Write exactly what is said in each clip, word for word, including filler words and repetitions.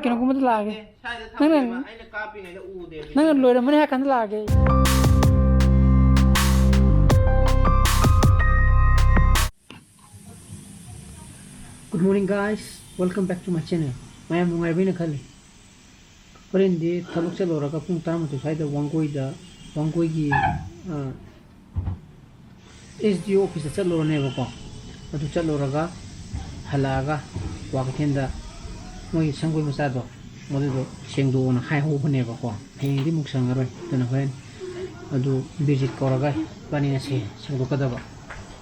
ꯀꯩꯅꯣꯒꯨꯝꯕꯗ ꯂꯥꯛꯑꯒꯦ꯫ ꯑꯦ, ꯁ꯭ꯋꯥꯏꯗ ꯅꯪꯅ ꯊꯝꯃꯦꯕ, ꯑꯩꯅ ꯀꯥꯞꯄꯤꯉꯩꯗ ꯎꯗꯦꯕ꯫ ꯅꯪꯅ ꯂꯣꯏꯔꯝꯃꯅꯤ ꯍꯥꯏ ꯀꯥꯟꯗ ꯂꯥꯛꯑꯒꯦ ꯑꯩ꯫ Good morning, guys. Welcome back to my channel. ꯃꯌꯥꯝ ꯅꯨꯡꯉꯥꯏꯕꯤꯅ ꯈꯜꯂꯤ꯫ ꯍꯣꯔꯦꯟꯗꯤ ꯊꯕꯛ ꯆꯠꯂꯨꯔꯒ ꯄꯨꯡ ꯇꯔꯥꯃꯥꯊꯣꯏ ꯁ꯭ꯋꯥꯏꯗ ꯋꯥꯡꯒꯣꯏꯗ, ꯋꯥꯡꯒꯣꯏꯒꯤ, ꯑ, ꯑꯦꯁ ꯗꯤ ꯑꯣ ꯑꯣꯐꯤꯁꯇ ꯆꯠꯂꯨꯔꯅꯦꯕꯀꯣ꯫ ꯑꯗꯨ ꯆꯠꯂꯨꯔꯒ ꯍꯜꯂꯛꯑꯒ ꯀ꯭ꯋꯥꯀꯩꯊꯦꯜꯗ ꯃꯣꯏꯒꯤ ꯁꯪꯒꯣꯏ ꯃꯆꯥꯗꯣ, ꯃꯗꯨꯗꯣ ꯁꯦꯡꯗꯣꯛꯑꯣꯅ ꯍꯥꯏꯍꯧꯕꯅꯦꯕꯀꯣ꯫ ꯍꯌꯦꯡꯗꯤ ꯑꯃꯨꯛ ꯁꯪꯉꯔꯣꯏ꯫ ꯑꯗꯨꯅ ꯍꯣꯔꯦꯟ ꯑꯗꯨ ꯕꯤꯔꯖꯤꯠ ꯀꯧꯔꯒ ꯏꯕꯥꯅꯤꯅ ꯁꯦ-, ꯁꯦꯡꯗꯣꯛꯀꯗꯕ꯫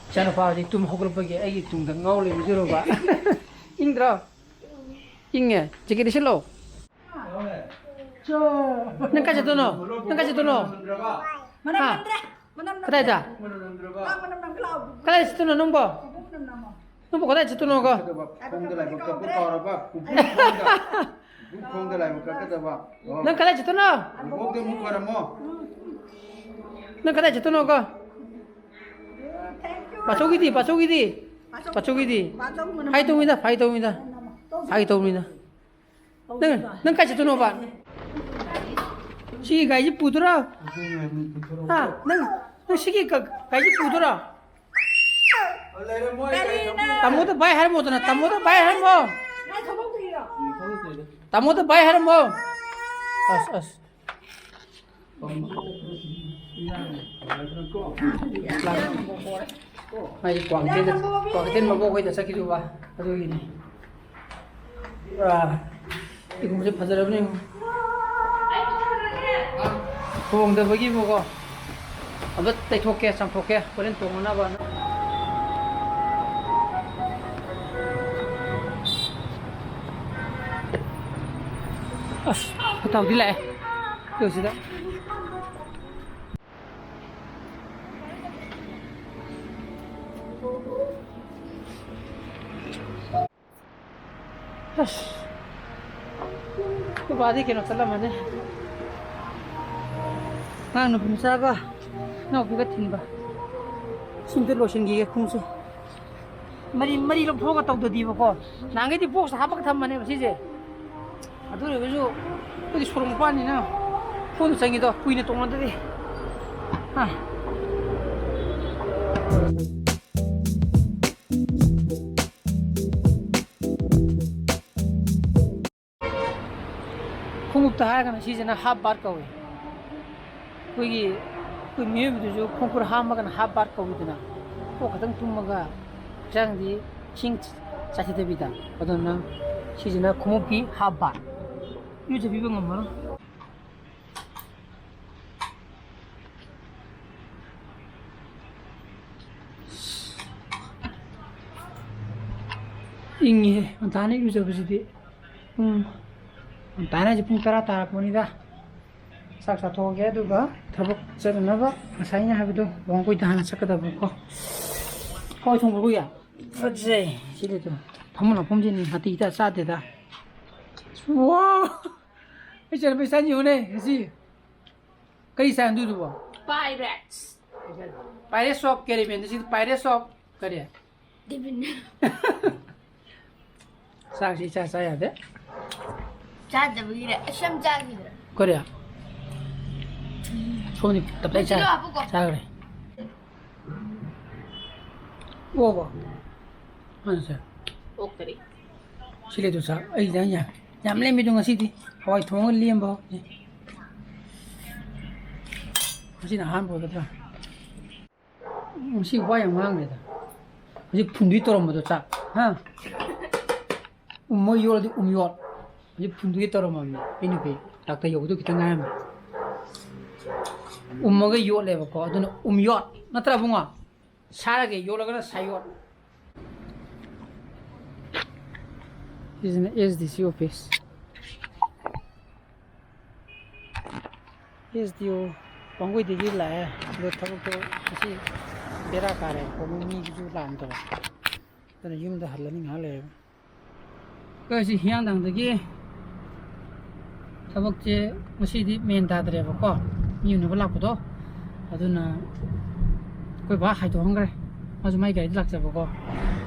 ꯏꯆꯥꯅꯨꯄꯥ ꯍꯧꯖꯤꯛ ꯇꯨꯝ ꯍꯧꯒꯠꯂꯛꯄꯒꯤ ꯑꯩꯒꯤ ꯇꯨꯡꯗ ꯉꯥꯎ ꯂꯩꯕꯤꯗꯨꯔꯣꯕ? ꯏꯪꯗ꯭ꯔꯣ? ꯏꯪꯉꯦ꯫ ꯖꯦꯀꯦꯠ ꯂꯤꯠꯁꯤꯜꯂꯣ꯫ ꯅꯪ ꯀꯥꯏ ꯆꯠꯇꯣꯏꯅꯣ? ꯅꯪ ꯀꯥꯏ ꯆꯠꯇꯣꯏꯅꯣ? ꯃꯅꯝ ꯍꯥ? ꯅꯝꯗ꯭ꯔꯦ꯫ ꯃꯅꯝ ꯅꯝꯗ꯭ꯔꯦ꯫ ꯀꯗꯥꯏꯗ? ꯃꯥ ꯃꯅꯝ ꯅꯝꯒꯦ ꯂꯥꯛꯑꯣ꯫ ꯀꯗꯥꯏ ꯆꯠꯇꯣꯏꯅꯣ ꯅꯪꯕꯣ? ꯏꯕꯣꯛ ꯃꯅꯝ ꯅꯝꯃꯣ꯫ ꯅꯪꯕꯨ ꯀꯗꯥꯏ ꯆꯠꯇꯣꯏꯅꯣꯒꯣ? ꯈꯣꯡꯗ ꯂꯥꯏꯕꯛ ꯀꯠꯄ ꯀꯥꯎꯔꯕ? ꯄꯨꯄꯨ ꯈꯣꯡꯗ, ꯄꯨꯄꯨ ꯈꯣꯡꯗ ꯂꯥꯏꯕꯛ ꯀꯠꯀꯗꯕ꯫ ꯑꯣ꯫ ꯅꯪ ꯀꯗꯥꯏ ꯆꯠꯇꯣꯏꯅꯣ? ꯏꯕꯣꯛꯇ ꯑꯃꯨꯛ ꯈꯣꯏꯔꯝꯃꯣ꯫ ꯅꯪ ꯀꯗꯥꯏ ꯆꯠꯇꯣꯏꯅꯣꯒꯣ? ꯄꯥꯆꯧꯒꯤꯗꯤ, ꯄꯥꯆꯧꯒꯤꯗꯤ? ꯄꯥꯆꯧꯒꯤꯗꯤ? ꯐꯥꯒꯤ ꯇꯧꯕꯅꯤꯗ, ꯐꯥꯒꯤ ꯇꯧꯕꯅꯤꯗ꯫ ꯐꯥꯒꯤ ꯇꯧꯕꯅꯤꯗ꯫ ꯅꯪ, ꯅꯪ ꯀꯥꯏ ꯆꯠꯇꯣꯏꯅꯣꯕ? ꯁꯤꯒꯤ ꯒꯥꯔꯤꯁꯤ ꯄꯨꯗꯣꯏꯔꯣ? ꯍꯥ? ꯅꯪ, ꯅꯪ ꯁꯤꯒꯤ ꯒ-, ꯒꯥꯔꯤꯁꯤ ꯄꯨꯗꯣꯏꯔꯣ? ꯇꯥꯃꯣꯗ ꯚꯥꯏ ꯍꯥꯏꯔꯝꯃꯣꯗꯅ, ꯇꯥꯃꯣꯗ ꯚꯥꯏ ꯍꯥꯏꯔꯝꯃꯣ꯫ ꯇꯥꯃꯣꯗ ꯚꯥꯏ ꯍꯥꯏꯔꯝꯃꯣ꯫ ꯑꯁ, ꯑꯁ꯫ ꯃꯥꯒꯤ ꯀ꯭ꯋꯥꯀꯩꯊꯦꯜ, ꯀ꯭ꯋꯥꯀꯩꯊꯦꯜ ꯃꯕꯣꯛ ꯍꯣꯏꯗ ꯆꯠꯈꯤꯗꯨꯕ, ꯑꯗꯨꯒꯤꯅꯤ꯫ ꯄꯨꯔꯥ ꯏꯃꯨꯡꯁꯦ ꯐꯖꯔꯕꯅꯦ꯫ ꯊꯣꯡꯗꯕꯒꯤꯕꯀꯣ꯫ ꯑꯝꯇ ꯇꯩꯊꯣꯛꯀꯦ, ꯆꯥꯝꯊꯣꯛꯀꯦ, ꯍꯣꯔꯦꯟ ꯊꯣꯡꯅꯅꯕꯅ꯫ ꯑꯁ, ꯐꯠꯇ ꯍꯥꯎꯗꯤ ꯂꯥꯛꯑꯦ꯫ ꯇꯧꯁꯤꯗ꯫ ꯑꯁ, ꯅꯨꯄꯥꯗꯤ ꯀꯩꯅꯣ ꯆꯠꯂꯝꯃꯅꯤ꯫ ꯑꯉꯥꯡ ꯅꯨꯄꯤ ꯃꯆꯥꯒ ꯏꯅꯥꯎꯄꯤꯒ ꯊꯤꯟꯕ꯫ ꯁꯤꯝꯇ ꯂꯣꯏꯁꯤꯟꯈꯤꯒꯦ ꯈꯣꯡꯎꯞꯁꯦ꯫ ꯃꯔꯤ, ꯃꯔꯤ ꯂꯧꯊꯣꯛꯑꯒ ꯇꯧꯗꯗꯤꯕꯀꯣ꯫ ꯅꯍꯥꯟꯈꯩꯗꯤ ꯕꯣꯛꯁꯇ ꯍꯥꯞꯄꯒ ꯊꯝꯕꯅꯦꯕ ꯁꯤꯁꯦ꯫ ꯑꯗꯨ ꯑꯣꯏꯔꯒꯁꯨ ꯑꯩꯈꯣꯏꯗꯤ ꯁꯣꯔꯣꯛ ꯃꯄꯥꯟꯅꯤꯅ ꯈꯣꯡꯅ ꯆꯪꯉꯤꯗꯣ, ꯀꯨꯏꯅ ꯇꯣꯡꯅꯗ꯭ꯔꯗꯤ꯫ ꯍꯥ꯫ ꯈꯣꯡꯎꯞꯇ ꯍꯥꯏꯔꯒꯅ ꯁꯤꯁꯤꯅ half bath ꯀꯧꯏ꯫ ꯑꯩꯈꯣꯏꯒꯤ, ꯑꯩꯈꯣꯏ ꯃꯤꯑꯣꯏꯕꯗꯁꯨ ꯈꯣꯡꯈꯨꯠ ꯍꯥꯝꯃꯒꯅ half bath ꯀꯧꯏꯗꯅ, ꯀꯣꯛ ꯈꯛꯇꯪ ꯇꯨꯝꯃꯒ ꯍꯛꯆꯥꯡꯗꯤ ꯏꯁꯤꯡ ꯆꯥꯏꯊꯗꯕꯤꯗ꯫ ꯑꯗꯨꯅ ꯁꯤꯁꯤꯅ ꯈꯣꯡꯎꯞꯀꯤ half bath꯫ ꯏꯔꯨꯖꯕꯤꯕ ꯉꯝꯃꯔꯣꯏ꯫ ꯏꯪꯉꯤꯍꯦ, ꯉꯟꯇꯥꯅ ꯏꯔꯨꯖꯕꯁꯤꯗꯤ꯫ ꯄꯨꯡ, ꯉꯟꯇꯥꯅ ꯍꯥꯏꯁꯦ ꯄꯨꯡ ꯇꯔꯥ ꯇꯥꯔꯛꯄꯅꯤꯗ꯫ ꯆꯥꯛ ꯆꯥꯊꯣꯛꯑꯒꯦ, ꯑꯗꯨꯒ ꯊꯕꯛ ꯆꯠꯅꯅꯕ ꯉꯁꯥꯏ ꯑꯩꯅ ꯍꯥꯏꯕꯗꯣ, ꯋꯥꯡꯒꯣꯏꯗ ꯍꯥꯟꯅ ꯆꯠꯀꯗꯕꯀꯣ꯫ ꯍꯋꯥꯏ ꯊꯣꯡꯕ ꯂꯣꯏ ꯌꯥ-, ꯐꯖꯩ꯫ ꯁꯤꯗꯤ ꯑꯗꯨꯝ ꯐꯝꯃꯨ ꯂꯥꯛꯐꯝꯁꯤꯅꯤ, ꯅꯥꯇꯩ ꯏꯆꯥ ꯆꯥꯗꯦꯗ꯫ ꯋꯥ! ꯑꯩ ꯆꯠꯅꯕ ꯏꯁꯇꯥꯏꯜ ꯌꯦꯡꯉꯨꯅꯦ, ꯉꯁꯤ꯫ ꯀꯔꯤ ꯏꯁꯇꯥꯏꯜ ꯑꯗꯨꯗꯨꯕꯣ? Pirates꯫ Pirates of Caribbean꯫ ꯁꯤꯗꯤ Pirates of ꯀꯔꯤ? ꯗꯦꯕꯤꯟ꯫ ꯆꯥꯛꯁꯤ ꯏꯆꯥ ꯆꯥ ꯌꯥꯗꯦ꯫ ꯆꯥꯗꯕꯒꯤꯔ? ꯑꯁ, ꯌꯥꯝ ꯆꯥꯈꯤꯗ꯭ꯔꯥ? ꯀꯔꯤ? ꯁꯣꯝꯗꯤ ꯇꯞꯇꯥꯏ ꯆꯥ-, ꯃꯆꯤꯟꯗꯣ ꯍꯥꯞꯄꯨꯀꯣ꯫ ꯆꯥꯈ꯭ꯔꯦ꯫ ꯑꯣꯕꯣ꯫ ꯃꯥꯅ ꯆꯥ-, ꯑꯣꯛꯇꯔꯤ꯫ ꯁꯤ ꯂꯩꯇ꯭ꯔꯣ ꯆꯥꯛ? ꯑꯩ ꯌꯥꯝ ꯌꯥꯝ-, ꯌꯥꯝ ꯂꯦꯝꯃꯤꯗꯣ ꯉꯁꯤꯗꯤ꯫ ꯍꯋꯥꯏ ꯊꯣꯡꯉꯒ ꯂꯦꯝꯕ꯫ ꯉꯁꯤꯅ ꯑꯍꯥꯟꯕ ꯑꯣꯏꯒꯗ꯭ꯔꯥ? ꯉꯁꯤ ꯋꯥ ꯌꯥꯝ ꯉꯥꯡꯈ꯭ꯔꯦꯗ꯫ ꯍꯧꯖꯤꯛ ꯐꯨꯟꯗꯨꯒꯤ ꯇꯧꯔꯝꯕꯗꯣ ꯆꯥꯛ, ꯍꯥ? ꯎꯝꯃ ꯌꯣꯠꯂꯗꯤ ꯎꯝ ꯌꯣꯠ꯫ ꯍꯧꯖꯤꯛ ꯐꯨꯟꯗꯨꯒꯤ ꯇꯧꯔꯝꯃꯕꯅꯤ꯫ ꯑꯩ ꯅꯨꯄꯤ ꯗꯥꯛꯇꯔ ꯌꯧꯕꯗꯨ ꯈꯤꯇꯪ ꯉꯥꯏꯔꯝꯃꯦ꯫ ꯎꯝꯃꯒ ꯌꯣꯠꯂꯦꯕꯀꯣ, ꯑꯗꯨꯅ ꯎꯝ ꯌꯣꯠ꯫ ꯅꯠꯇ꯭ꯔꯥ, ꯏꯕꯨꯡꯉꯣ? ꯁꯥꯔꯒ ꯌꯣꯠꯂꯒꯅ ꯁꯥꯌꯣꯠ꯫ ꯁꯤꯁꯤꯅ S D C office꯫ S D O ꯋꯥꯡꯒꯣꯏꯗꯒꯤ ꯂꯥꯛꯑꯦ꯫ ꯑꯗꯣ ꯊꯕꯛꯇꯣ ꯉꯁꯤ ꯕꯦꯔꯥ ꯀꯥꯔꯦ꯫ ꯃꯤꯁꯨ ꯂꯥꯛꯑꯝꯗꯕ꯫ ꯑꯗꯨꯅ ꯌꯨꯝꯗ ꯍꯜꯂꯅꯤ ꯉꯥꯏꯍꯥꯛ ꯂꯩꯔꯒ꯫ ꯑꯩꯈꯣꯏ ꯁꯤ ꯍꯤꯌꯥꯡꯊꯥꯡꯗꯒꯤ ꯊꯕꯛꯁꯦ ꯉꯁꯤꯗꯤ ꯃꯦꯟ ꯇꯥꯗ꯭ꯔꯦꯕꯀꯣ, ꯃꯤ ꯎꯅꯕ ꯂꯥꯛꯄꯗꯣ꯫ ꯑꯗꯨꯅ ꯑꯩꯈꯣꯏ ꯕꯥ ꯍꯥꯏꯗꯣꯛꯍꯟꯈ꯭ꯔꯦ, ꯃꯥꯁꯨ ꯃꯥꯏ ꯒꯥꯔꯤꯗ ꯂꯥꯛꯆꯕꯀꯣ꯫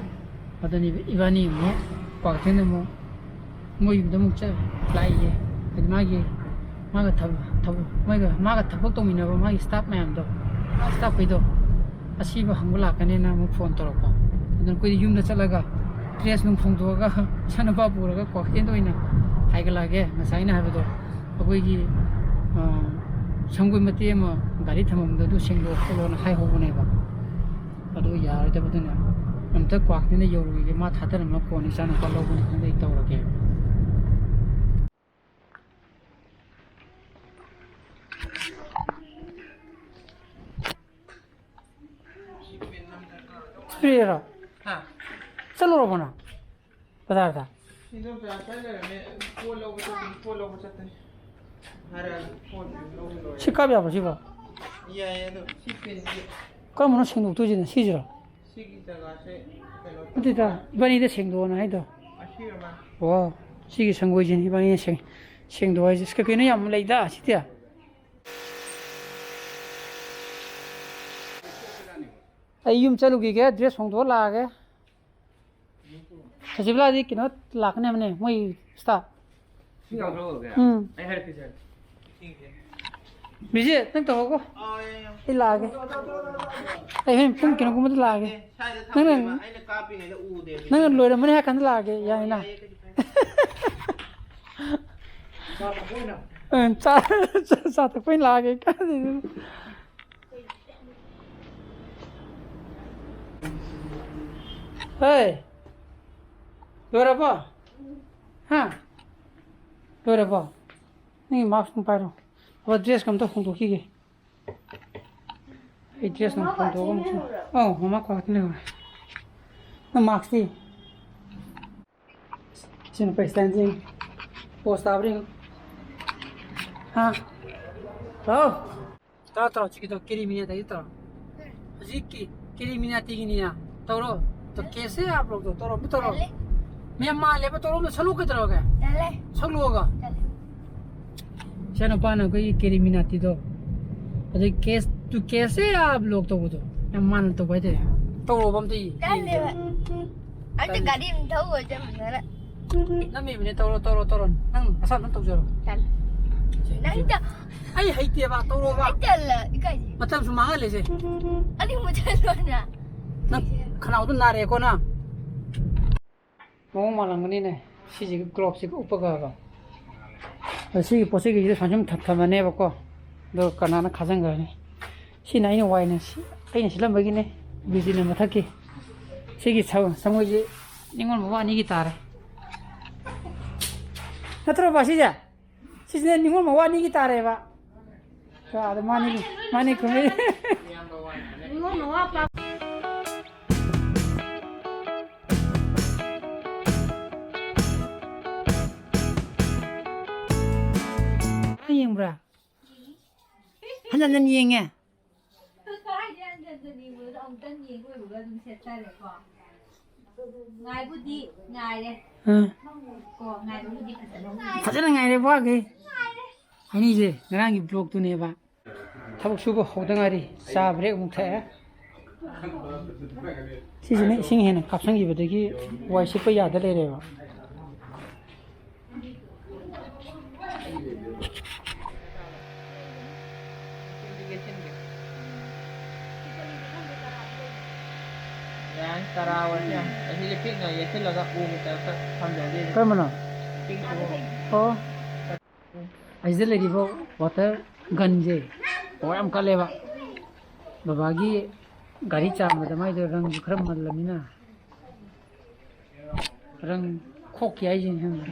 ꯑꯗꯨꯅꯤ ꯏꯕꯥꯅꯤ ꯑꯃꯨꯛ ꯀ꯭ꯋꯥꯀꯩꯊꯦꯜꯗ ꯑꯃꯨꯛ ꯃꯣꯏ ꯌꯨꯝꯗ ꯑꯃꯨꯛ ꯆꯠ ꯂꯥꯛꯏꯌꯦ꯫ ꯍꯥꯏꯗꯤ ꯃꯥꯒꯤ, ꯃꯥꯒ ꯊꯕꯛ, ꯊꯕꯛ, ꯃꯣꯏꯒ, ꯃꯥꯒ ꯊꯕꯛ ꯇꯧꯃꯤꯟꯅꯕ ꯃꯥꯒꯤ staff ꯃꯌꯥꯝꯗꯣ, staff ꯈꯩꯗꯣ ꯑꯁꯤꯕꯨ ꯍꯪꯕ ꯂꯥꯛꯀꯅꯦꯅ ꯑꯃꯨꯛ phone ꯇꯧꯔꯛꯄ꯫ ꯑꯗꯨꯅ ꯑꯩꯈꯣꯏꯗꯤ ꯌꯨꯝꯗ ꯆꯠꯂꯒ dress ꯅꯨꯡ ꯐꯣꯡꯗꯣꯛꯑꯒ ꯏꯆꯥꯅꯨꯄꯥ ꯄꯨꯔꯒ ꯀ꯭ꯋꯥꯀꯩꯊꯦꯜꯗ ꯑꯣꯏꯅ ꯍꯥꯏꯒꯠꯂꯛꯑꯒꯦ꯫ ꯉꯁꯥꯏ ꯑꯩꯅ ꯍꯥꯏꯕꯗꯣ, ꯑꯩꯈꯣꯏꯒꯤ, ꯑ, ꯁꯪꯒꯣꯏ ꯃꯇꯦꯛ ꯑꯃ ꯒꯥꯔꯤ ꯊꯝꯐꯝꯗ ꯑꯗꯨ ꯁꯦꯡꯗꯣꯛ ꯈꯣꯠꯂꯣꯅ ꯍꯥꯏꯍꯧꯕꯅꯦꯕ꯫ ꯑꯗꯨ ꯌꯥꯔꯣꯏꯗꯕꯗꯨꯅ ꯑꯝꯇ ꯀ꯭ꯋꯥꯀꯩꯊꯦꯜꯗ ꯌꯧꯔꯨꯈꯤꯒꯦ, ꯃꯥ ꯊꯥꯗꯔꯝꯃ ꯀꯣꯟꯅ ꯏꯆꯥꯅꯨꯄꯥ ꯂꯧꯒꯅꯤ ꯈꯟꯗ ꯑꯩ ꯇꯧꯔꯒꯦ꯫ ꯁꯤꯔꯣ? ꯍꯥ? ꯆꯠꯂꯨꯔꯕꯣ ꯅꯪ? ꯕꯖꯥꯔꯗ? ꯏꯟꯗꯣꯝꯆꯥ ꯆꯠꯂꯔꯝꯃꯦ꯫ ꯄꯣꯠ ꯂꯧꯕ ꯆꯠꯇꯣꯏꯅꯤ, ꯄꯣꯠ ꯂꯧꯕ ꯆꯠꯇꯣꯏꯅꯤ꯫ ꯍꯥꯏꯔꯛꯑꯒ ꯄꯣꯠ ꯂꯧꯕ ꯂꯣꯏꯔꯦ꯫ ꯁꯤ ꯀꯥꯞ ꯌꯥꯕ꯭ꯔꯣ ꯁꯤꯕꯣ? ꯌꯥꯏꯌꯦ, ꯑꯗꯣ ꯁꯤ ꯄꯦꯟꯁꯤ꯫ ꯀꯔꯝꯕꯅꯣ ꯁꯦꯡꯗꯣꯛꯇꯣꯏꯁꯤꯅ? ꯁꯤꯁꯤꯔꯣ? ꯁꯤꯒꯤ ꯖꯒꯥꯁꯦ ꯀꯩꯅꯣ ꯇꯧ-, ꯅꯠꯇꯦꯗ, ꯏꯕꯥꯅꯤꯗ ꯁꯦꯡꯗꯣꯛꯑꯣꯅ ꯍꯥꯏꯗꯣ꯫ ꯑꯁꯤꯔ ꯃꯥ? ꯑꯣ, ꯁꯤꯒꯤ ꯁꯪꯒꯣꯏꯁꯤꯅꯤ ꯏꯕꯥꯅꯤꯅ ꯁꯦꯡ-, ꯁꯦꯡꯗꯣꯛ ꯍꯥꯏꯁꯦ꯫ ꯑꯁ, ꯀꯩ ꯀꯩꯅꯣ ꯌꯥꯝ ꯂꯩꯗ ꯁꯤꯗꯤ꯫ ꯑꯩ ꯌꯨꯝ ꯆꯠꯂꯨꯈꯤꯒꯦ, dress ꯍꯣꯡꯗꯣꯛꯑ ꯂꯥꯛꯑꯒꯦ꯫ ꯁꯖꯤꯕꯂꯥꯗꯤ ꯀꯩꯅꯣ ꯂꯥꯛꯀꯅꯤ ꯍꯥꯏꯕꯅꯦ, ꯃꯣꯏ staff꯫ ꯁꯤ ꯉꯥꯡꯊꯣꯛꯑꯒꯦ? ꯎꯝ꯫ ꯑꯩ ꯍꯥꯏꯔꯛꯀꯦꯁꯦ꯫ ꯕꯤꯖꯤ, ꯅꯪ ꯇꯧꯍꯧꯀꯣ꯫ ꯑꯥ, ꯌꯥꯏ, ꯌꯥꯏ꯫ ꯑꯩ ꯂꯥꯛꯑꯒꯦ꯫ ꯑꯩ ꯍꯣꯔꯦꯟ ꯄꯨꯡ ꯀꯩꯅꯣꯒꯨꯝꯕꯗ ꯂꯥꯛꯑꯒꯦ꯫ ꯑꯦ, ꯁ꯭ꯋꯥꯏꯗ ꯅꯪꯅ, ꯊꯝꯃꯦꯕ꯫ ꯑꯩꯅ ꯀꯥꯞꯄꯤꯉꯩꯗ ꯎꯗꯦꯕ꯫ ꯅꯪꯅ ꯂꯣꯏꯔꯝꯃꯅꯤ ꯍꯥꯏ ꯀꯥꯟꯗ ꯂꯥꯛꯑꯒꯦ, ꯌꯥꯏꯅ? ꯌꯥꯏꯌꯦ, ꯀꯩꯁꯨ ꯀꯥꯏꯗꯦ꯫ ꯆꯥ ꯊꯛꯄ ꯑꯣꯏꯅ꯫ ꯎꯝ, ꯆꯥ, ꯆꯥ, ꯆꯥ ꯊꯛꯄ ꯑꯣꯏꯅ ꯂꯥꯛꯑꯒꯦ꯫ ꯀꯥꯏꯗꯩꯅꯣ? ꯍꯦ! ꯂꯣꯏꯔꯕꯣ? ꯍꯥ? ꯂꯣꯏꯔꯕꯣ? ꯅꯪꯒꯤ mask ꯑꯃ ꯄꯥꯏꯔꯣ꯫ ꯑꯣ, dress ꯀ ꯑꯝꯇ ꯍꯣꯡꯗꯣꯛꯈꯤꯒꯦ꯫ ꯑꯩ dress ꯑꯃ ꯍꯣꯡꯗꯣꯛꯑꯒ ꯑꯃꯨꯛ ꯆꯠ-, ꯑꯧ, ꯃꯃꯥ ꯀ꯭ꯋꯥꯀꯩꯊꯦꯜ ꯂꯩꯍꯧꯔꯦ꯫ ꯅꯪ mask ꯇꯤ? ꯁꯤꯅ ꯄꯩꯁꯥ ꯌꯦꯡꯉꯤ꯫ Post ꯇꯥꯕ꯭ꯔꯥ ꯌꯦꯡꯉꯨ꯫ ꯍꯥ? ꯍꯥꯎ? ꯇꯧꯔꯣ, ꯇꯧꯔꯣ, ꯆꯤꯛꯀꯤ ꯇꯧꯔꯣ, ꯀꯦꯔꯤ ꯃꯤꯅꯥꯇꯤꯒꯤ ꯇꯧꯔꯣ꯫ ꯍꯧꯖꯤꯛꯀꯤ ꯀꯦꯔꯤ ꯃꯤꯅꯥꯇꯤꯒꯤꯅꯤꯅ꯫ ꯇꯧꯔꯣ꯫ ꯇꯣ, ꯀꯦꯁꯦ ꯑꯞ ꯂꯣꯛꯇꯣ ꯇꯧꯔꯣ, ꯑꯝꯇ ꯇꯧꯔꯣ꯫ ꯇꯜꯂꯦ꯫ ꯃꯌꯥꯝ ꯃꯥꯜꯂꯦꯕ, ꯇꯧꯔꯣ, ꯑꯝꯇ ꯁꯛꯂꯛꯑꯣ ꯀꯩꯗꯧꯔꯒꯦ? ꯇꯜꯂꯦ꯫ ꯁꯛꯂꯛꯑꯣꯒ꯫ ꯇꯜꯂꯦ꯫ ꯏꯆꯥ ꯅꯨꯄꯥꯅ ꯑꯩꯈꯣꯏꯒꯤ ꯀꯦꯔꯤ ꯃꯤꯅꯥꯇꯤꯗꯣ, ꯑꯗꯩ ꯀꯦꯁ, ꯇꯨ ꯀꯦꯁꯦ ꯑꯞ ꯂꯣꯛ ꯇꯧꯕꯗꯣ, ꯌꯥꯝ ꯃꯥꯟꯅ ꯇꯧꯕ ꯍꯥꯏꯇꯥꯔꯦ꯫ ꯇꯧꯔꯣꯕ ꯑꯝꯇ ꯌꯦꯡꯒꯦ꯫ ꯇꯜꯂꯦꯕ꯫ ꯑꯝꯇ ꯇꯜꯂꯦ꯫ ꯒꯥꯔꯤ ꯑꯃ ꯊꯧꯕ ꯆꯞ ꯃꯥꯟꯅꯅ꯫ ꯅꯝꯃꯤꯕꯅꯦ, ꯇꯧꯔꯣ, ꯇꯧꯔꯣ, ꯇꯧꯔꯣ꯫ ꯅꯪ ꯅꯁꯥ ꯑꯗꯨꯝ ꯇꯧꯖꯔꯣ꯫ ꯇꯜꯂꯦ꯫ ꯁꯦ, ꯅꯪ ꯁꯦ꯫ ꯇ-, ꯑꯩ ꯍꯩꯇꯦꯕ, ꯇꯧꯔꯣꯕ꯫ ꯑꯩ ꯇꯜꯂꯦ, ꯏꯀꯥꯏꯖꯩ꯫ ꯃꯇꯝꯁꯨ ꯃꯥꯡꯍꯜꯂꯦꯁꯦ꯫ ꯑꯗꯨ ꯃꯨꯊꯠꯂꯣꯅ꯫ ꯅꯪ ꯈꯅꯥꯎꯗꯣ ꯅꯥꯔꯦꯀꯣ ꯅꯪ? ꯃꯑꯣꯡ ꯃꯥꯜꯂꯝꯒꯅꯤꯅꯦ꯫ ꯁꯤꯁꯤꯒ gloveꯁꯤꯒ ꯎꯞꯄꯒꯕ꯫ ꯑꯗ ꯁꯤꯒꯤ ꯄꯣꯠꯁꯤꯒꯤꯁꯤꯗ ꯁꯨꯃꯥꯏꯅ ꯁꯨꯝ ꯊꯝ-, ꯊꯝꯃꯅꯦꯕꯀꯣ꯫ ꯑꯗꯨꯒ ꯀꯅꯥꯅ ꯈꯥꯖꯤꯟꯈ꯭ꯔꯅꯤ꯫ ꯁꯤꯅ ꯑꯩꯅ ꯋꯥꯏꯅꯦ꯫ ꯁꯤ ꯑꯩꯅ ꯁꯤꯜꯂꯝꯕꯒꯤꯅꯦ꯫ ꯕꯤꯖꯤꯅ ꯃꯊꯛꯀꯤ꯫ ꯁꯤꯒꯤ ꯁꯪ-, ꯁꯪꯒꯣꯏꯁꯤ ꯅꯤꯉꯣꯜ ꯃꯋꯥ ꯑꯅꯤꯒꯤ ꯇꯥꯔꯦ꯫ ꯅꯠꯇ꯭ꯔꯣ ꯕꯥ ꯁꯤꯁꯦ? ꯁꯤꯁꯤꯅ ꯅꯤꯉꯣꯜ ꯃꯋꯥ ꯑꯅꯤꯒꯤ ꯇꯥꯔꯦꯕ꯫ ꯑꯗ ꯃꯥꯅꯤ, ꯃꯥꯅꯤ ꯈꯨꯝꯃꯤ꯫ ꯅꯤꯉꯣꯜ ꯃꯋꯥ ꯄꯥ-, ꯌꯦꯡꯕ꯭ꯔꯥ? ꯍꯟꯖꯟ ꯍꯟꯖꯟ ꯌꯦꯡꯉꯦ꯫ ꯀꯥꯏꯗꯩ ꯍꯟꯖꯟ ꯍꯟꯖꯟ ꯌꯦꯡꯕꯅꯣꯗ, ꯑꯃꯨꯛꯇꯪ ꯌꯦꯡ ꯂꯣꯏꯕꯒ ꯑꯗꯨꯝ ꯁꯦꯠꯊꯔꯦꯀꯣ꯫ ꯉꯥꯏꯕꯨꯗꯤ ꯉꯥꯏꯔꯦ꯫ ꯑꯥ꯫ ꯀꯣ, ꯉꯥꯏꯕꯕꯨꯗꯤ ꯐꯖꯅ ꯉꯥꯏꯔꯦ꯫ ꯐꯖꯅ ꯉꯥꯏꯔꯦ, ꯋꯥꯈꯩ꯫ ꯉꯥꯏꯔꯦ꯫ ꯑꯅꯤꯁꯦ ꯉꯔꯥꯡꯒꯤ vlogꯇꯨꯅꯦꯕ꯫ ꯊꯕꯛ ꯁꯨꯕ ꯍꯧꯗ ꯉꯥꯏꯔꯤ꯫ ꯆꯥ break ꯑꯃꯨꯛ ꯊꯛꯑꯦ꯫ ꯁꯤꯁꯤꯅ ꯏꯁꯤꯡ ꯍꯦꯟꯅ ꯀꯥꯞꯁꯤꯟꯈꯤꯕꯗꯒꯤ ꯋꯥꯏ ꯁꯤꯠꯄ ꯌꯥꯗ ꯂꯩꯔꯦꯕ꯫ ꯌꯥꯏ, ꯇꯔꯥ ꯑꯣꯏꯔꯁꯨ ꯌꯥꯏ꯫ ꯑꯁꯤꯁꯦ ꯄꯤꯛꯅ ꯌꯦꯠꯁꯤꯜꯂꯒ ꯎꯒꯤ ꯇꯥꯏꯞꯇ ꯊꯝꯖꯜꯂꯤ꯫ ꯀꯔꯝꯕꯅꯣ? ꯄꯤꯛꯄꯗꯣ꯫ ꯑꯣ꯫ ꯑꯁꯤꯗ ꯂꯩꯔꯤꯕ water gunꯁꯦ power ꯌꯥꯝ ꯀꯜꯂꯦꯕ꯫ ꯕꯕꯥꯒꯤ ꯒꯥꯔꯤ ꯆꯥꯝꯕꯗ ꯃꯥꯏꯗꯣ ꯔꯪꯁꯨ ꯈꯔ ꯃꯜꯂꯃꯤꯅ ꯔꯪ ꯈꯣꯛꯈꯤ ꯍꯥꯏꯁꯤꯅꯤ ꯈꯪꯕ꯭ꯔꯥ?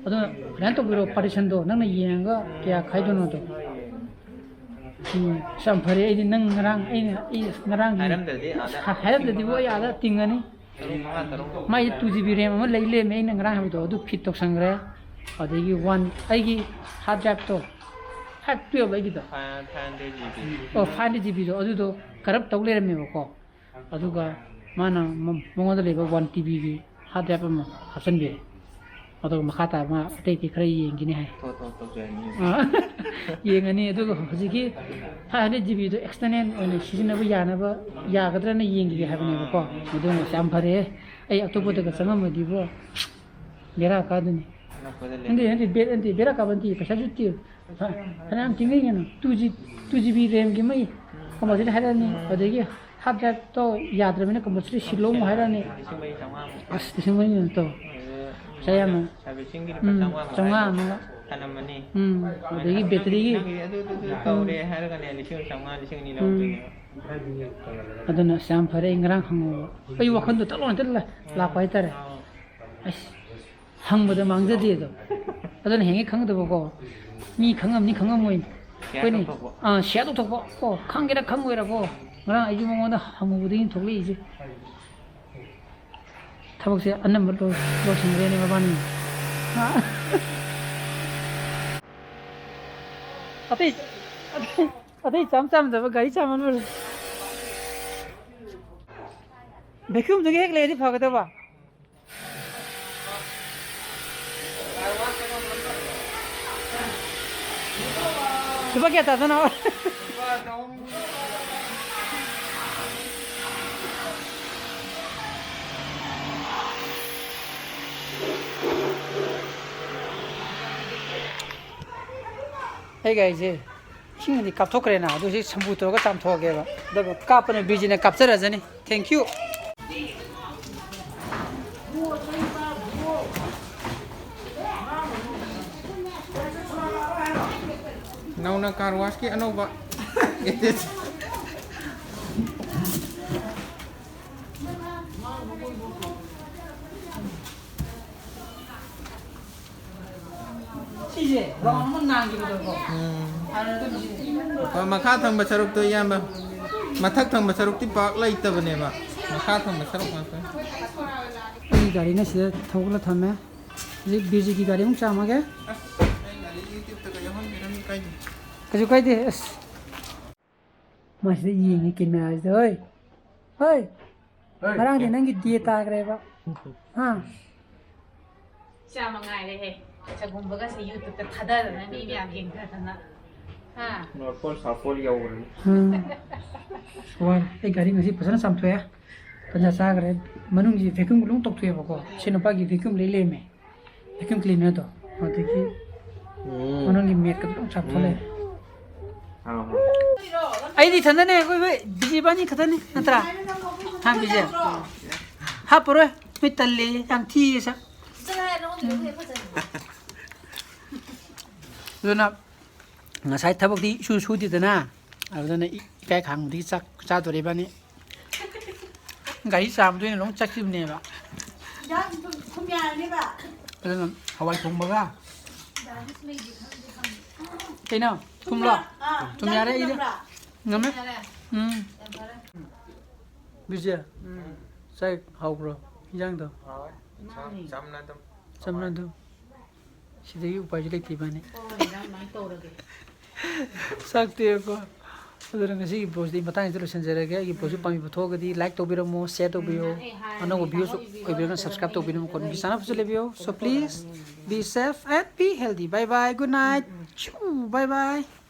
ꯑꯗꯣ ꯀꯩꯅꯣ ꯇꯧꯕꯤꯔꯣ, partitionꯗꯣ ꯅꯪꯅ ꯌꯦꯡꯉꯒ ꯀꯌꯥ ꯈꯥꯏꯗꯣꯏꯅꯣꯗꯣ꯫ ꯎꯝ, ꯑꯁ, ꯌꯥꯝ ꯐꯔꯦ꯫ ꯑꯩꯗꯤ ꯅꯪ ꯉꯔꯥꯡ, ꯑꯩꯅ, ꯑꯩ ꯉꯔꯥꯡꯒꯤ ꯍꯥꯏꯔꯝꯗ꯭ꯔꯗꯤ ꯑꯥꯗ ꯍꯥꯏꯔꯝꯗ꯭ꯔꯗꯤꯕꯣ ꯑꯩ ꯑꯥꯗ ꯇꯤꯡꯉꯅꯤ꯫ ꯃꯥꯏꯁꯦ two GB RAM ꯑꯃ ꯂꯩ ꯂꯩꯔꯝꯃꯦ, ꯑꯩꯅ ꯉꯔꯥꯡ ꯍꯥꯏꯕꯗꯣ, ꯑꯗꯨ fit ꯇꯧꯁꯟꯈ꯭ꯔꯦ꯫ ꯑꯗꯒꯤ one, ꯑꯩꯒꯤ hard driveꯇꯣ, five twelve ꯑꯩꯒꯤꯗꯣ꯫ Five hundred GB꯫ ꯑꯣ, five hundred GBꯗꯣ, ꯑꯗꯨꯗꯣ corrupt ꯇꯧ ꯂꯩꯔꯝꯃꯦꯕꯀꯣ꯫ ꯑꯗꯨꯒ ꯃꯥꯅ ꯃ-, ꯃꯉꯣꯟꯗ ꯂꯩꯕ one TBꯒꯤ hard drive ꯑꯃ ꯍꯥꯞꯆꯤꯟꯕꯤꯔꯦ꯫ ꯑꯗꯨꯒ ꯃꯈꯥ ꯇꯥꯕ ꯑꯇꯩ ꯑꯇꯩ ꯈꯔ ꯌꯦꯡꯈꯤꯅꯤ ꯍꯥꯏ꯫ ꯊꯣꯛ ꯊꯣꯛ ꯇꯧꯖꯔꯅꯤ꯫ ꯑꯥ, ꯌꯦꯡꯉꯅꯤ꯫ ꯑꯗꯨꯒ ꯍꯧꯖꯤꯛꯀꯤ five hundred G B ꯗꯣ external ꯑꯣꯏꯅ ꯁꯤꯖꯤꯟꯅꯕ ꯌꯥꯅꯕ ꯌꯥꯒꯗ꯭ꯔꯅ ꯌꯦꯡꯈꯤꯒꯦ ꯍꯥꯏꯕꯅꯦꯕꯀꯣ꯫ ꯑꯗꯨꯅ ꯌꯥꯝ ꯐꯔꯦ꯫ ꯑꯩ ꯑꯇꯣꯞꯄꯗꯒ ꯆꯪꯉꯝꯃꯗꯤꯕꯣ, ꯕꯦꯔꯥ ꯀꯥꯗꯣꯏꯅꯤ꯫ ꯑꯅꯛꯄꯗ ꯂꯩ꯫ ꯅꯠꯇꯦ, ꯅꯠꯇꯦ, ꯕꯦ-, ꯅꯠꯇꯦ, ꯕꯦꯔꯥ ꯀꯥꯕ ꯅꯠꯇꯦ, ꯄꯩꯁꯥꯁꯨ ꯇꯤ-, ꯐ-, ꯐꯅꯌꯥꯝ ꯇꯤꯡꯅꯩ ꯀꯩꯅꯣ꯫ Two G, two G B RAM ꯒꯤ ꯃꯩ compulsory ꯍꯥꯏꯔꯛꯑꯅꯤ꯫ ꯑꯗꯒꯤ hard drive ꯇꯣ ꯌꯥꯗ꯭ꯔꯕꯅꯤꯅ compulsory ꯁꯤꯜꯂꯣ ꯑꯃꯨꯛ ꯍꯥꯏꯔꯛꯑꯅꯤ꯫ ꯂꯤꯁꯤꯡ ꯃꯔꯤ ꯆꯥꯝꯃꯉꯥꯃꯨꯛ꯫ ꯑꯁ, ꯂꯤꯁꯤꯡ ꯃꯔꯤ ꯅꯠꯇꯣ꯫ ꯑꯗꯨꯗ ꯄꯩꯁꯥ ꯌꯥꯝꯅ꯫ Servicing ꯒꯤ ꯂꯨꯄꯥ ꯎꯝ, ꯆꯥꯝꯃꯉꯥꯃꯨꯛ ꯆꯥꯝꯃꯉꯥ ꯍꯥꯏꯔꯒ ꯑꯃꯒ꯫ ꯊꯅꯝꯃꯅꯤ꯫ ꯎꯝ, ꯑꯗꯒꯤ battery ꯒꯤ꯫ ꯅꯪꯒꯤꯗꯤ ꯑꯗꯨ ꯑꯗꯨ ꯑꯗꯨ ꯇꯧꯔꯦ ꯍꯥꯏꯔꯒꯅꯦ, ꯂꯤꯁꯤꯡ ꯆꯥꯝꯃꯉꯥ, ꯂꯤꯁꯤꯡ ꯑꯅꯤ ꯂꯧꯗꯣꯏꯅꯦꯕ꯫ ꯑꯗꯨꯅ ꯑꯁ, ꯌꯥꯝ ꯐꯔꯦ ꯑꯩ ꯉꯔꯥꯡ ꯍꯪꯉꯨꯕ꯫ ꯑꯩ ꯋꯥꯈꯜꯗꯣ ꯇꯛ ꯂꯥꯎꯅ ꯇꯠꯂ ꯂꯥꯛꯄ ꯍꯥꯏꯇꯥꯔꯦ꯫ ꯑꯁ, ꯍꯪꯕꯗ ꯃꯥꯡꯖꯗꯦꯗꯣ꯫ ꯑꯗꯨꯅ ꯍꯌꯦꯡ ꯈꯪꯒꯗꯕꯀꯣ꯫ ꯃꯤ ꯈꯪꯉꯝꯅꯤ, ꯈꯪꯉꯝꯃꯣꯏ꯫ Share ꯑꯩꯈꯣꯏꯅꯤ, ꯇꯧꯊꯣꯛꯄ꯫ ꯑꯥ, share ꯇꯧꯊꯣꯛꯄ꯫ ꯑꯣ, ꯈꯪꯒꯦꯔꯥ ꯈꯪꯉꯣꯏꯔꯥꯀꯣ꯫ ꯉꯔꯥꯡ ꯑꯩꯁꯨ ꯃꯉꯣꯟꯗ ꯍꯪꯉꯨꯕꯗꯒꯤ ꯊꯣꯛꯂꯛꯏꯁꯦ꯫ ꯊꯕꯛꯁꯦ ꯑꯅꯝꯕ ꯂꯣꯏ-, ꯂꯣꯏꯁꯤꯟꯈ꯭ꯔꯦꯅꯦ ꯃꯕꯥꯅꯤ꯫ ꯑꯇꯩ, ꯑꯇꯩ, ꯑꯇꯩ ꯆꯥꯝ ꯆꯥꯝꯗꯕ ꯒꯥꯔꯤ ꯆꯥꯝꯃ ꯂꯣꯏꯔꯦ꯫ Vacuum ꯗꯨꯒꯤ ꯍꯦꯛ ꯂꯩꯔꯗꯤ ꯐꯒꯗꯕ꯫ ꯂꯨꯄꯥ ꯀꯌꯥ ꯇꯥꯗꯣꯏꯅꯣ? ꯑꯩ ꯒꯥꯔꯤꯁꯦ ꯏꯁꯤꯡ ꯑꯅꯤ ꯀꯥꯞꯊꯣꯛꯈ꯭ꯔꯦꯅ, ꯑꯗꯨ ꯁꯤ shampoo ꯇꯧꯔꯒ ꯆꯥꯝꯊꯣꯛꯑꯒꯦꯕ꯫ ꯑꯗꯨꯒ ꯀꯥꯞꯄꯅ ꯕꯤꯖꯤꯅ ꯀꯥꯞꯆꯔꯖꯅꯤ꯫ Thank you꯫ ꯅꯧꯅ car wash ꯀꯤ ꯑꯅꯧꯕ attach꯫ ꯁꯤꯁꯦ round ꯑꯃ ꯅꯥꯟꯈꯤꯕꯗꯣꯀꯣ꯫ ꯎꯝ꯫ ꯑꯗꯨꯅ ꯑꯗꯨꯝ ꯁꯤꯁꯦ꯫ ꯍꯣꯏ, ꯃꯈꯥ ꯊꯪꯕ ꯁꯔꯨꯛꯇꯣ, ꯏꯌꯥꯝꯕ, ꯃꯊꯛ ꯊꯪꯕ ꯁꯔꯨꯛꯇꯤ ꯄꯥꯛ ꯂꯩꯇꯕꯅꯦꯕ꯫ ꯃꯈꯥ ꯊꯪꯕ ꯁꯔꯨꯛ ꯉꯥꯛꯇ꯫ ꯑꯩꯒꯤ ꯒꯥꯔꯤꯅ ꯁꯤꯗ ꯊꯧꯒꯠꯂ ꯊꯝꯃꯦ꯫ ꯍꯧꯖꯤꯛ ꯕꯤꯔꯖꯤꯠꯀꯤ ꯒꯥꯔꯤ ꯑꯃꯨꯛ ꯆꯥꯝꯃꯒꯦ꯫ ꯑꯁ, ꯑꯩ ꯒꯥꯔꯤ YouTube ꯇꯒ ꯌꯥꯎꯍꯟꯕꯤꯔꯝꯃꯤ ꯀꯥꯏꯗꯦ꯫ ꯀꯩꯁꯨ ꯀꯥꯏꯗꯦ꯫ ꯑꯁ, ꯃꯁꯤꯗ ꯌꯦꯡꯉꯤ camera ꯁꯤꯗ꯫ ꯍꯣꯏ, ꯍꯣꯏ, ꯉꯔꯥꯡꯗꯤ ꯅꯪꯒꯤ day ꯇꯥꯈ꯭ꯔꯦꯕ꯫ ꯍꯥ? ꯆꯥꯃ ꯉꯥꯏꯔꯦꯍꯦ꯫ ꯆꯒꯨꯝꯕꯒꯁꯦ YouTube-ꯇ ꯊꯥꯗꯗꯅ ꯃꯤ ꯃꯌꯥꯝ ꯌꯦꯡꯊꯗꯅ꯫ ꯍꯥ? ꯅꯣꯔꯠ ꯄꯣꯜ ꯁꯥꯎꯠ ꯄꯣꯜ ꯌꯧꯈ꯭ꯔꯦ꯫ ꯎꯝ꯫ ꯋꯥꯔꯦ꯫ ꯑꯩ ꯒꯥꯔꯤ ꯉꯁꯤ ꯐꯖꯅ ꯆꯥꯝꯊꯣꯛꯑꯦ꯫ ꯐꯖꯅ ꯆꯥꯈ꯭ꯔꯦ꯫ ꯃꯅꯨꯡꯒꯤ vacuum ꯂꯣꯏ ꯇꯧꯊꯣꯛꯑꯦꯕꯀꯣ꯫ ꯁꯤ ꯅꯨꯄꯥꯒꯤ vacuum ꯂꯩ ꯂꯩꯔꯝꯃꯦ꯫ Vacuum cleaner-ꯗꯣ꯫ ꯑꯗꯒꯤ ꯎꯝ꯫ ꯃꯅꯨꯡꯒꯤ ꯃꯦꯠꯀ ꯂꯣꯏ ꯆꯥꯝꯊꯣꯛ ꯂꯩꯔꯦ꯫ ꯍꯥꯎ꯫ ꯑꯩꯗꯤ ꯏꯊꯟꯗꯅꯦ꯫ ꯑꯩꯈꯣꯏ ꯍꯣꯏ ꯕꯤꯖꯤ ꯏꯕꯥꯅꯤ ꯈꯛꯇꯅꯤ ꯅꯠꯇ꯭ꯔꯥ? ꯍꯥ ꯕꯤꯖꯤ? ꯍꯥꯞꯄꯔꯣꯏ꯫ ꯃꯤ ꯇꯜꯂꯦ꯫ ꯌꯥꯝ ꯊꯤꯌꯦ ꯁꯛ꯫ ꯑꯗꯨꯅ ꯉꯁꯥꯏ ꯊꯕꯛꯇꯤ ꯁꯨ ꯁꯨꯗꯦꯗꯅ꯫ ꯑꯗꯨꯅ ꯏ- ꯏꯀꯥꯏ ꯈꯥꯡꯕꯗꯒꯤ ꯆꯥꯛ ꯆꯥꯗꯣꯔꯦ ꯏꯕꯥꯅꯤ꯫ ꯒꯥꯔꯤ ꯆꯥꯝꯕꯗ ꯑꯣꯏꯅ ꯂꯣꯏ ꯆꯠꯈꯤꯕꯅꯦꯕ꯫ ꯌꯥꯝ ꯊꯨꯝ ꯊꯨꯝ ꯌꯥꯔꯅꯦꯕ꯫ ꯑꯗꯨꯅ ꯍꯋꯥꯏ ꯊꯣꯡꯕꯒ ꯀꯩꯅꯣ ꯊꯨꯝꯂꯣ? ꯑꯥ, ꯊꯨꯝ ꯌꯥꯔꯦ ꯑꯩꯗꯤ꯫ ꯊꯨꯝꯕ꯭ꯔꯥ? ꯉꯝꯃꯦ꯫ ꯎꯝ꯫ ꯕꯤꯖꯦ, ꯆꯥꯛ ꯍꯥꯎꯕ꯭ꯔꯣ? ꯏꯟꯖꯥꯡꯗꯣ? ꯍꯥꯎꯋꯦ꯫ ꯆꯝ- ꯆꯝꯅ ꯑꯗꯨꯝ꯫ ꯆꯝꯅ ꯑꯗꯨꯝ꯫ ꯁꯤꯗꯒꯤ ꯎꯄꯥꯏꯁꯨ ꯂꯩꯇꯦ ꯏꯕꯥꯅꯤ꯫ ꯍꯣꯏ, ꯏꯟꯖꯥꯡ ꯑꯗꯨꯃꯥꯏꯅ ꯇꯧꯔꯒꯦ꯫ ꯆꯥꯛꯇꯦꯀꯣ꯫ ꯑꯗꯨꯅ ꯉꯁꯤꯒꯤ vlog-ꯁꯤꯗꯤ ꯃꯇꯥꯡꯁꯤꯗ ꯂꯣꯏꯁꯤꯟꯖꯔꯒꯦ꯫ ꯑꯩꯒꯤ vlog-ꯁꯤ ꯄꯥꯝꯕꯤꯕ ꯊꯣꯛꯑꯒꯗꯤ like ꯇꯧꯕꯤꯔꯝꯃꯣ, share ꯇꯧꯕꯤꯌꯣ꯫ ꯑꯅꯧꯕ viewers ꯑꯣꯏꯕꯤꯔꯒꯅ subscribe ꯇꯧꯕꯤꯔꯝꯃꯣ꯫ ꯀꯣꯟꯅꯒꯤ ꯆꯥꯅꯕꯁꯨ ꯂꯩꯕꯤꯌꯣ꯫ So please be safe and be healthy. Bye bye. Good night. Bye bye.